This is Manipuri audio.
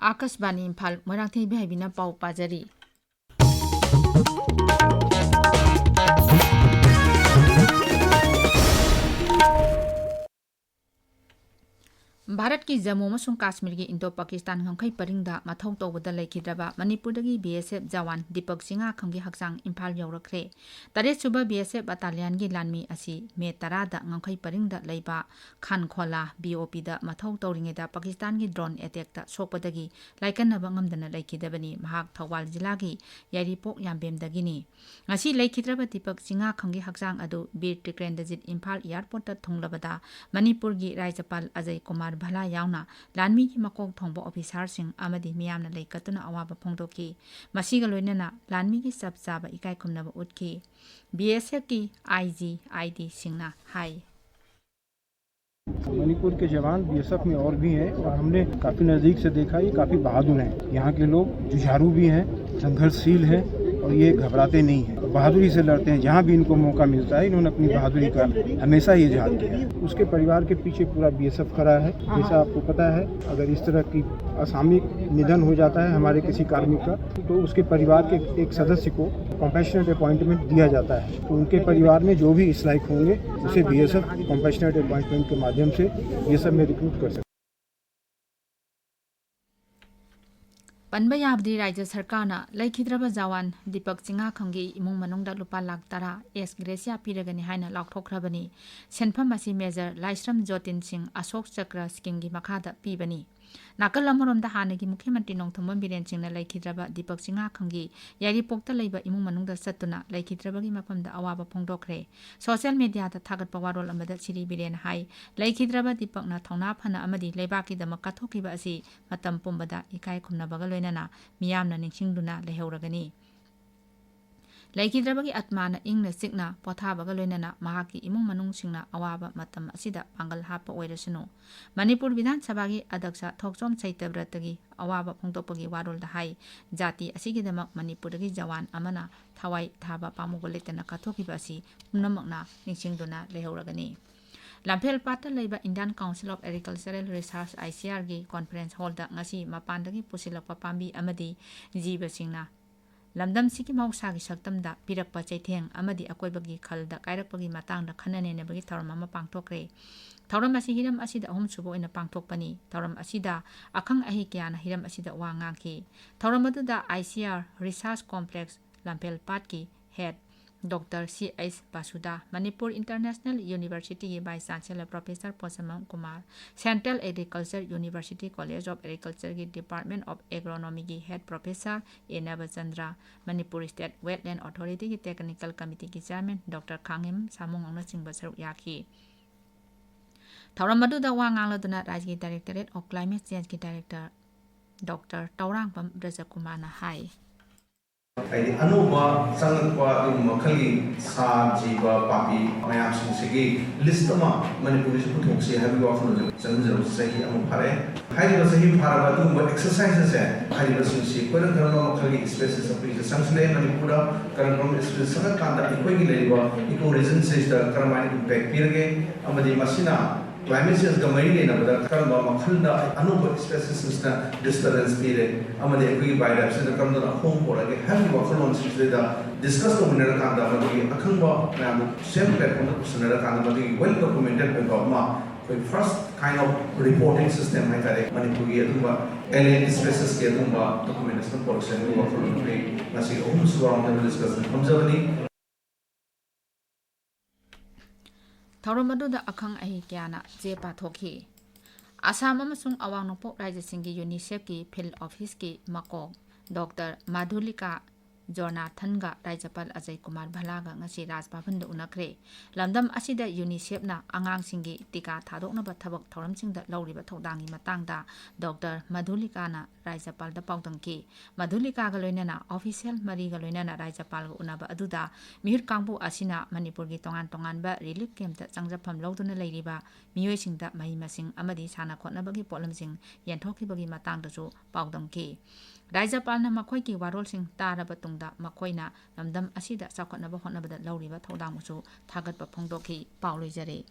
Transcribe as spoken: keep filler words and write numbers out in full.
ꯑꯥꯀꯥꯁꯕꯥꯅꯤ ꯏꯝꯐꯥꯜ, ꯃꯣꯏꯔꯥꯡꯊꯦꯝ ꯏꯕꯦꯍꯩꯕꯤꯅ ꯄꯥꯎ ꯄꯥꯖꯔꯤ꯫ ꯚꯥꯔꯠꯀꯤ ꯖꯝꯃꯨ ꯑꯃꯁꯨꯡ ꯀꯥꯁꯃꯤꯔꯒꯤ ꯏꯟꯗꯣ ꯄꯥꯀꯤꯁꯇꯥꯟ ꯉꯝꯈꯩ ꯄꯔꯤꯡꯗ ꯃꯊꯧ ꯇꯧꯕꯗ ꯂꯩꯈꯤꯗ꯭ꯔꯕ ꯃꯅꯤꯄꯨꯔꯗꯒꯤ ꯕꯤ ꯑꯦꯁ ꯑꯦꯐ ꯖꯋꯥꯟ ꯗꯤꯄꯛ ꯆꯤꯉꯥꯈꯝꯒꯤ ꯍꯛꯆꯥꯡ ꯏꯝꯐꯥꯜ ꯌꯧꯔꯛꯈ꯭ꯔꯦ꯫ ꯇꯔꯦꯠꯁꯨꯕ ꯕꯤ ꯑꯦꯁ ꯑꯦꯐ ꯕꯇꯥꯂꯤꯌꯟꯒꯤ ꯂꯥꯟꯃꯤ ꯑꯁꯤ ꯃꯦ ꯇꯔꯥꯗ ꯉꯝꯈꯩ ꯄꯔꯤꯡꯗ ꯂꯩꯕ ꯈꯥꯟꯈꯣꯂꯥ ꯕꯤ ꯑꯣ ꯄꯤꯗ ꯃꯊꯧ ꯇꯧꯔꯤꯉꯩꯗ ꯄꯥꯀꯤꯁꯇꯥꯟꯒꯤ ꯗ꯭ꯔꯣꯟ ꯑꯦꯇꯦꯛꯇ ꯁꯣꯛꯄꯗꯒꯤ ꯂꯥꯏꯀꯠꯅꯕ ꯉꯝꯗꯅ ꯂꯩꯈꯤꯗꯕꯅꯤ꯫ ꯃꯍꯥꯛ ꯊꯧꯕꯥꯜ ꯖꯤꯂꯥꯒꯤ ꯌꯥꯏꯔꯤꯄꯣꯛ ꯌꯥꯝꯕꯦꯝꯗꯒꯤꯅꯤ꯫ ꯉꯁꯤ ꯂꯩꯈꯤꯗ꯭ꯔꯕ ꯗꯤꯄꯛ ꯆꯤꯉꯥꯈꯝꯒꯤ ꯍꯛꯆꯥꯡ ꯑꯗꯨ ꯕꯤꯔ ꯇ꯭ꯔꯤꯀ꯭ꯔꯦꯟꯗꯖꯤꯠ ꯏꯝꯐꯥꯜ ꯑꯦꯌꯥꯔꯄꯣꯔꯠꯇ ꯊꯨꯡꯂꯕꯗ ꯃꯅꯤꯄꯨꯔꯒꯤ ꯔꯥꯖ꯭ꯌꯄꯥꯜ ꯑꯖꯌ ꯀꯨꯃꯥꯔ ꯚꯜꯂꯥ ꯌꯥꯎꯅ ꯂꯥꯟꯃꯤꯒꯤ ꯃꯀꯣꯛ ꯊꯣꯡꯕ ꯑꯣꯐꯤꯁꯥꯔꯁꯤꯡ ꯑꯃꯗꯤ ꯃꯤꯌꯥꯝꯅ ꯂꯩꯀꯠꯇꯨꯅ ꯑꯋꯥꯕ ꯐꯣꯡꯗꯣꯛꯈꯤ꯫ ꯃꯁꯤꯒ ꯂꯣꯏꯅꯅ ꯂꯥꯟꯃꯤꯒꯤ ꯆꯞ ꯆꯥꯕ ꯏꯀꯥꯏ ꯈꯨꯝꯅꯕ ꯎꯠꯈꯤ꯫ B S ꯑꯦꯐꯀꯤ I G I D ꯁꯤꯡꯅ ꯍꯥꯏ꯫ मणिपुर के जवान बीएसएफ में और भी हैं और हमने काफी नजदीक से देखा, ये काफी बहादुर हैं। यहाँ के लोग जुझारू भी हैं, संघर्षशील हैं और ये घबराते नहीं हैं, बहादुरी से लड़ते हैं। जहाँ भी इनको मौका मिलता है, इन्होंने अपनी बहादुरी का हमेशा ये इजहार किया है। उसके परिवार के पीछे पूरा बीएसएफ खड़ा है। जैसा आपको पता है, अगर इस तरह की असामयिक निधन हो जाता है हमारे किसी कार्मिक का, तो उसके परिवार के एक सदस्य को कॉम्पैशनेट अपॉइंटमेंट दिया जाता है। तो उनके परिवार में जो भी इस लायक होंगे, उसे बीएसएफ कॉम्पैशनेट अपॉइंटमेंट के माध्यम से बीएसएफ में रिक्रूट कर सकते हैं। ꯄꯟꯕ ꯌꯥꯕꯗꯤ, ꯔꯥꯖ꯭ꯌ ꯁꯔꯀꯥꯔꯅ ꯂꯩꯈꯤꯗ꯭ꯔꯕ ꯖꯋꯥꯟ ꯗꯤꯄꯛ ꯆꯤꯉꯥꯈꯝꯒꯤ ꯏꯃꯨꯡ ꯃꯅꯨꯡꯗ ꯂꯨꯄꯥ ꯂꯥꯈ ꯇꯔꯥ ꯑꯦꯛꯁ ꯒ꯭ꯔꯦꯁꯤꯌꯥ ꯄꯤꯔꯒꯅꯤ ꯍꯥꯏꯅ ꯂꯥꯎꯊꯣꯛꯈ꯭ꯔꯕꯅꯤ꯫ ꯁꯦꯟꯐꯝ ꯑꯁꯤ ꯃꯦꯖꯔ ꯂꯥꯏꯁ꯭ꯔꯝ ꯖꯣꯇꯤꯟ ꯁꯤꯡ ꯑꯁꯣꯛ ꯆꯀ꯭ꯔ ꯁ꯭ꯀꯤꯝꯒꯤ ꯃꯈꯥꯗ ꯄꯤꯕꯅꯤ꯫ ꯅꯥꯀꯜ ꯑꯃꯔꯣꯝꯗ, ꯍꯥꯟꯅꯒꯤ ꯃꯨꯈ꯭ꯌ ꯃꯟꯇ꯭ꯔꯤ ꯅꯣꯡꯊꯣꯝꯕꯝ ꯕꯤꯔꯦꯟ ꯁꯤꯡꯅ ꯂꯩꯈꯤꯗ꯭ꯔꯕ ꯗꯤꯄꯛ ꯆꯤꯉꯥꯈꯝꯒꯤ ꯌꯥꯏꯔꯤꯄꯣꯛꯇ ꯂꯩꯕ ꯏꯃꯨꯡ ꯃꯅꯨꯡꯗ ꯆꯠꯇꯨꯅ ꯂꯩꯈꯤꯗ꯭ꯔꯕꯒꯤ ꯃꯐꯝꯗ ꯑꯋꯥꯕ ꯐꯣꯡꯗꯣꯛꯈ꯭ꯔꯦ꯫ ꯁꯣꯁꯤꯌꯦꯜ ꯃꯤꯗꯤꯌꯥꯗ ꯊꯥꯒꯠꯄ ꯋꯥꯔꯣꯜ ꯑꯃꯗ ꯁ꯭ꯔꯤ ꯕꯤꯔꯦꯟ ꯍꯥꯏ, ꯂꯩꯈꯤꯗ꯭ꯔꯕ ꯗꯤꯄꯛꯅ ꯊꯧꯅꯥ ꯐꯅ ꯑꯃꯗꯤ ꯂꯩꯕꯥꯛꯀꯤꯗꯃꯛ ꯀꯠꯊꯣꯛꯈꯤꯕ ꯑꯁꯤ ꯃꯇꯝ ꯄꯨꯝꯕꯗ ꯏꯀꯥꯏ ꯈꯨꯝꯅꯕꯒ ꯂꯣꯏꯅꯅ ꯃꯤꯌꯥꯝꯅ ꯅꯤꯡꯁꯤꯡꯗꯨꯅ ꯂꯩꯍꯧꯔꯒꯅꯤ꯫ ꯂꯩꯈꯤꯗ꯭ꯔꯕꯒꯤ ꯑꯥꯠꯃꯥꯅ ꯏꯪꯅ ꯆꯤꯛꯅ ꯄꯣꯊꯥꯕꯒ ꯂꯣꯏꯅꯅ ꯃꯍꯥꯛꯀꯤ ꯏꯃꯨꯡ ꯃꯅꯨꯡꯁꯤꯡꯅ ꯑꯋꯥꯕ ꯃꯇꯝ ꯑꯁꯤꯗ ꯄꯥꯡꯒꯜ ꯍꯥꯞꯄ ꯑꯣꯏꯔꯁꯅꯨ꯫ ꯃꯅꯤꯄꯨꯔ ꯕꯤꯙꯥꯟ ꯁꯚꯥꯒꯤ ꯑꯗꯛꯁ ꯊꯣꯛꯆꯣꯝ ꯁꯩꯇꯕ꯭ꯔꯇꯒꯤ ꯑꯋꯥꯕ ꯐꯣꯡꯗꯣꯛꯄꯒꯤ ꯋꯥꯔꯣꯜꯗ ꯍꯥꯏ, ꯖꯥꯇꯤ ꯑꯁꯤꯒꯤꯗꯃꯛ ꯃꯅꯤꯄꯨꯔꯗꯒꯤ ꯖꯋꯥꯟ ꯑꯃꯅ ꯊꯋꯥꯏ ꯊꯥꯕ ꯄꯥꯝꯃꯨꯕ ꯂꯩꯇꯅ ꯀꯠꯊꯣꯛꯈꯤꯕ ꯑꯁꯤ ꯄꯨꯝꯅꯃꯛꯅ ꯅꯤꯡꯁꯤꯡꯗꯨꯅ ꯂꯩꯍꯧꯔꯒꯅꯤ꯫ ꯂꯝꯐꯦꯜ ꯄꯥꯠꯇ ꯂꯩꯕ Indian Council of Agricultural Research, I C R ꯒꯤ conference hall ꯗ ꯉꯁꯤ ꯃꯄꯥꯟꯗꯒꯤ ꯄꯨꯁꯤꯜꯂꯛꯄ ꯄꯥꯝꯕꯤ ꯑꯃꯗꯤ ꯖꯤꯕꯁꯤꯡꯅ ꯂꯝꯗꯝꯁꯤꯒꯤ ꯃꯍꯧꯁꯥꯒꯤ ꯁꯛꯇꯝꯗ ꯄꯤꯔꯛꯄ ꯆꯩꯊꯦꯡ ꯑꯃꯗꯤ ꯑꯀꯣꯏꯕꯒꯤ ꯈꯜꯗ ꯀꯥꯏꯔꯛꯄꯒꯤ ꯃꯇꯥꯡꯗ ꯈꯟꯅ ꯅꯩꯅꯕꯒꯤ ꯊꯧꯔꯝ ꯑꯃ ꯄꯥꯡꯊꯣꯛꯈ꯭ꯔꯦ꯫ ꯊꯧꯔꯝ ꯑꯁꯤ ꯍꯤꯔꯝ ꯑꯁꯤꯗ ꯑꯍꯨꯝꯁꯨꯕ ꯑꯣꯏꯅ ꯄꯥꯡꯊꯣꯛꯄꯅꯤ꯫ ꯊꯧꯔꯝ ꯑꯁꯤꯗ ꯑꯈꯪ ꯑꯍꯩ ꯀꯌꯥꯅ ꯍꯤꯔꯝ ꯑꯁꯤꯗ ꯋꯥ ꯉꯥꯡꯈꯤ꯫ ꯊꯧꯔꯝ ꯑꯗꯨꯗ I C R Research Complex ꯂꯝꯐꯦꯜ ꯄꯥꯠꯀꯤ head Doctor C H ꯕꯥꯁꯨꯗꯥ, Manipur International University ꯒꯤ Vice Chancellor Professor ꯄꯣꯠꯁꯝꯕꯝ Kumar, Central Agriculture University College of Agriculture ꯒꯤ Department of Agronomy ꯒꯤ head Professor ꯑꯦ ꯅꯕꯆꯟꯗ꯭ꯔ, ꯃꯅꯤꯄꯨꯔ State Wetland Authority ꯒꯤ Technical Committee ꯒꯤ Chairman Doctor ꯈꯥꯡꯉꯦꯝ ꯁꯥꯃꯨꯡꯉꯣꯡꯅꯆꯤꯡꯕ ꯁꯔꯨꯛ ꯌꯥꯈꯤ꯫ ꯊꯧꯔꯝ ꯑꯗꯨꯗ ꯋꯥ ꯉꯥꯡꯂꯗꯨꯅ ꯔꯥꯖ꯭ꯌꯒꯤ Directorate of Climate Change ꯀꯤ Director Doctor ꯇꯧꯔꯥꯡꯕꯝ ꯕ꯭ꯔꯖꯀꯨꯃꯥꯔꯅ ꯍꯥꯏ꯫ ꯍꯥꯏꯗꯤ ꯑꯅꯧꯕ ꯆꯪꯂꯛꯄ ꯑꯗꯨꯒꯨꯝꯕ ꯃꯈꯜꯒꯤ ꯁꯥ, ꯖꯤꯕ, ꯄꯥꯝꯕꯤ ꯃꯌꯥꯝꯁꯤꯡꯁꯤꯒꯤ list ꯑꯃ ꯃꯅꯤꯄꯨꯔꯒꯤꯁꯨ ꯄꯨꯊꯣꯛꯁꯤ ꯍꯥꯏꯕꯒꯤ ꯋꯥꯈꯜꯂꯣꯟꯁꯦ ꯆꯪꯁꯤꯟꯖꯕꯁꯦ ꯆꯍꯤ ꯑꯃ ꯐꯥꯔꯦ꯫ ꯍꯥꯏꯔꯤꯕ ꯆꯍꯤ ꯐꯥꯔꯕ ꯑꯗꯨꯒꯨꯝꯕ exercise ꯁꯦ, ꯍꯥꯏꯔꯤꯕꯁꯤꯡꯁꯤ ꯀꯔꯝ ꯀꯔꯝꯕ ꯃꯈꯜꯒꯤ species ꯑꯩꯈꯣꯏꯁꯦ ꯆꯪꯁꯤꯜꯂꯛꯑꯦ ꯃꯅꯤꯄꯨꯔꯗ, ꯀꯔꯝ ꯀꯔꯝꯕ species ꯆꯪꯉꯛꯀꯥꯟꯗ ꯑꯩꯈꯣꯏꯒꯤ ꯂꯩꯔꯤꯕ eco region ꯁꯤꯗ ꯀꯔꯝꯍꯥꯏꯅ impact ꯄꯤꯔꯒꯦ, ꯑꯃꯗꯤ ꯃꯁꯤꯅ climate change ꯀ ꯃꯔꯤ ꯂꯩꯅꯕꯗ ꯀꯔꯝꯕ ꯃꯈꯜꯗ ꯑꯅꯧꯕ species ꯅ disturbance ꯄꯤꯔꯦ ꯑꯃꯗꯤ ꯑꯩꯈꯣꯏꯒꯤ biodiversity ꯗ ꯀꯔꯝꯅ ꯑꯍꯣꯡꯕ ꯄꯨꯔꯛꯑꯒꯦ ꯍꯥꯏꯕꯒꯤ ꯋꯥꯈꯜꯂꯣꯟꯁꯤꯡꯁꯤꯗ discuss ꯇꯧꯃꯤꯟꯅꯔꯀꯥꯟꯗ, ꯃꯗꯨꯒꯤ ꯑꯈꯪꯕ ꯃꯌꯥꯝꯗꯨ same platform ꯗ ꯄꯨꯁꯤꯟꯅꯔꯀꯥꯟꯗ, ꯃꯗꯨꯒꯤ well documented ꯑꯣꯏꯕ ꯑꯃ ꯑꯩꯈꯣꯏ first kind of reporting system ꯍꯥꯏꯇꯥꯔꯦ, ꯃꯅꯤꯄꯨꯔꯒꯤ ꯑꯗꯨꯝꯕ alien species ꯀꯤ ꯑꯗꯨꯝꯕ documentation ꯄꯨꯔꯛꯁꯦ ꯍꯥꯏꯕꯒꯤ ꯋꯥꯈꯜꯂꯣꯟ ꯑꯩꯈꯣꯏ ꯉꯁꯤ ꯑꯍꯨꯝꯁꯨꯕ round table discussion ꯊꯝꯖꯕꯅꯤ꯫ ꯊꯧꯔꯝ ꯑꯗꯨꯗ ꯑꯈꯪ ꯑꯍꯩ ꯀꯌꯥꯅ ꯆꯦ ꯄꯥꯊꯣꯛꯈꯤ꯫ ꯑꯁꯥꯝ ꯑꯃꯁꯨꯡ ꯑꯋꯥꯡ ꯅꯣꯡꯄꯣꯛ ꯔꯥꯖ꯭ꯌꯁꯤꯡꯒꯤ UNICEF ꯀꯤ field office ꯀꯤ ꯃꯀꯣꯛ Doctor ꯃꯥꯙꯨꯂꯤꯀꯥ ꯖꯣꯅꯥꯊꯟꯒ ꯔꯥꯖ꯭ꯌꯄꯥꯜ ꯑꯖꯌ ꯀꯨꯃꯥꯔ ꯚꯜꯂꯥꯒ ꯉꯁꯤ ꯔꯥꯖ ꯚꯕꯟꯗ ꯎꯅꯈ꯭ꯔꯦ꯫ ꯂꯝꯗꯝ ꯑꯁꯤꯗ UNICEF ꯅ ꯑꯉꯥꯡꯁꯤꯡꯒꯤ ꯇꯤꯀꯥ ꯊꯥꯗꯣꯛꯅꯕ ꯊꯕꯛ ꯊꯧꯔꯝꯁꯤꯡꯗ ꯂꯧꯔꯤꯕ ꯊꯧꯗꯥꯡꯒꯤ ꯃꯇꯥꯡꯗ Doctor ꯃꯥꯙꯨꯂꯤꯀꯥꯅ ꯔꯥꯖ꯭ꯌꯄꯥꯜꯗ ꯄꯥꯎꯗꯝꯈꯤ꯫ ꯃꯥꯙꯨꯂꯤꯀꯥꯒ ꯂꯣꯏꯅꯅ official ꯃꯔꯤꯒ ꯂꯣꯏꯅꯅ ꯔꯥꯖ꯭ꯌꯄꯥꯜꯒ ꯎꯅꯕ ꯑꯗꯨꯗ ꯃꯤꯍꯨꯠ ꯀꯥꯡꯕꯨ ꯑꯁꯤꯅ ꯃꯅꯤꯄꯨꯔꯒꯤ ꯇꯣꯉꯥꯟ ꯇꯣꯉꯥꯟꯕ relief camp ꯇ ꯆꯪꯖꯐꯝ ꯂꯧꯗꯨꯅ ꯂꯩꯔꯤꯕ ꯃꯤꯑꯣꯏꯁꯤꯡꯗ ꯃꯍꯩ ꯃꯁꯤꯡ ꯑꯃꯗꯤ ꯁꯥꯟꯅ ꯈꯣꯠꯅꯕꯒꯤ ꯄꯣꯠꯂꯝꯁꯤꯡ ꯌꯦꯟꯊꯣꯛꯈꯤꯕꯒꯤ ꯃꯇꯥꯡꯗꯁꯨ ꯄꯥꯎꯗꯝꯈꯤ꯫ ꯔꯥꯖ꯭ꯌꯄꯥꯜꯅ ꯃꯈꯣꯏꯒꯤ ꯋꯥꯔꯣꯜꯁꯤꯡ ꯇꯥꯔꯕ ꯇꯨꯡꯗ ꯃꯈꯣꯏꯅ ꯂꯝꯗꯝ ꯑꯁꯤꯗ ꯆꯥꯎꯈꯠꯅꯕ ꯍꯣꯠꯅꯕꯗ ꯂꯧꯔꯤꯕ ꯊꯧꯗꯥꯡꯕꯨꯁꯨ ꯊꯥꯒꯠꯄ ꯐꯣꯡꯗꯣꯛꯈꯤ꯫ ꯄꯥꯎ ꯂꯣꯏꯖꯔꯦ꯫